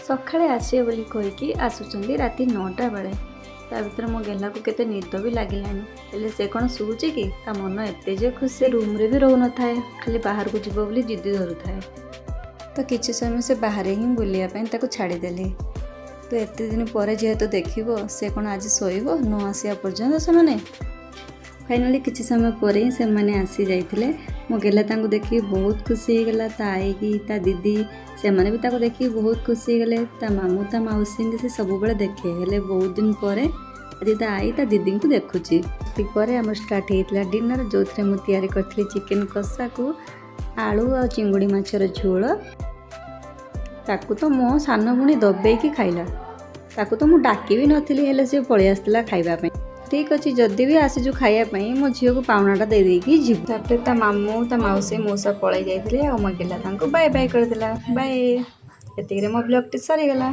ସକାଳେ ଆସିବେ ବୋଲି କହିକି ଆସୁଛନ୍ତି ରାତି 9ଟା ବେଳେ। ତା ଭିତରେ ମୋ ଗେହ୍ଲାକୁ କେତେ ନିଦ ବି ଲାଗିଲାଣି। ହେଲେ ସେ କ'ଣ ଶୋଉଛି କି? ତା ମନ ଏତେ ଯେ ଖୁସି, ରୁମ୍ରେ ବି ରହୁନଥାଏ, ଖାଲି ବାହାରକୁ ଯିବ ବୋଲି ଜିଦ୍ଦି ଧରୁଥାଏ। ତ କିଛି ସମୟ ସେ ବାହାରେ ହିଁ ବୁଲିବା ପାଇଁ ତାକୁ ଛାଡ଼ିଦେଲି। ତ ଏତେ ଦିନ ପରେ ଯେହେତୁ ଦେଖିବ, ସେ କ'ଣ ଆଜି ଶୋଇବ ନ ଆସିବା ପର୍ଯ୍ୟନ୍ତ ସେମାନେ? ଫାଇନାଲି କିଛି ସମୟ ପରେ ହିଁ ସେମାନେ ଆସି ଯାଇଥିଲେ। ମୋ ଗେହ୍ଲା ତାଙ୍କୁ ଦେଖିକି ବହୁତ ଖୁସି ହେଇଗଲା। ତା ଆଈକି, ତା ଦିଦି, ସେମାନେ ବି ତାକୁ ଦେଖିକି ବହୁତ ଖୁସି ହେଇଗଲେ। ତା ମାମୁଁ, ତା ମାଉସୀଙ୍କୁ ସେ ସବୁବେଳେ ଦେଖେ, ହେଲେ ବହୁତ ଦିନ ପରେ ଆଜି ତା ଆଈ, ତା ଦିଦିଙ୍କୁ ଦେଖୁଛି। ଏତିକି ପରେ ଆମର ଷ୍ଟାର୍ଟ ହେଇଥିଲା ଡିନର, ଯେଉଁଥିରେ ମୁଁ ତିଆରି କରିଥିଲି ଚିକେନ୍ କଷାକୁ ଆଳୁ ଆଉ ଚିଙ୍ଗୁଡ଼ି ମାଛର ଝୋଳ। ତାକୁ ତ ମୋ ସାନ ଭଉଣୀ ଦବେଇକି ଖାଇଲା। ତାକୁ ତ ମୁଁ ଡାକି ବି ନଥିଲି, ହେଲେ ସେ ପଳେଇ ଆସିଥିଲା ଖାଇବା ପାଇଁ। ଠିକ୍ ଅଛି, ଯଦି ବି ଆସିଛୁ ଖାଇବା ପାଇଁ, ମୋ ଝିଅକୁ ପାଉଣାଟା ଦେଇ ଦେଇକି ଯିବୁ। ତାପରେ ତା ମାମୁଁ, ତା ମାଉସୀ, ମଉସା ପଳେଇ ଯାଇଥିଲେ ଆଉ ମୋ ଗେହ୍ଲା ତାଙ୍କୁ ବାଏ ବାଏ କରିଦେଲା। ବାଏ। ଏତିକିରେ ମୋ ବ୍ଲଗ୍ଟି ସରିଗଲା।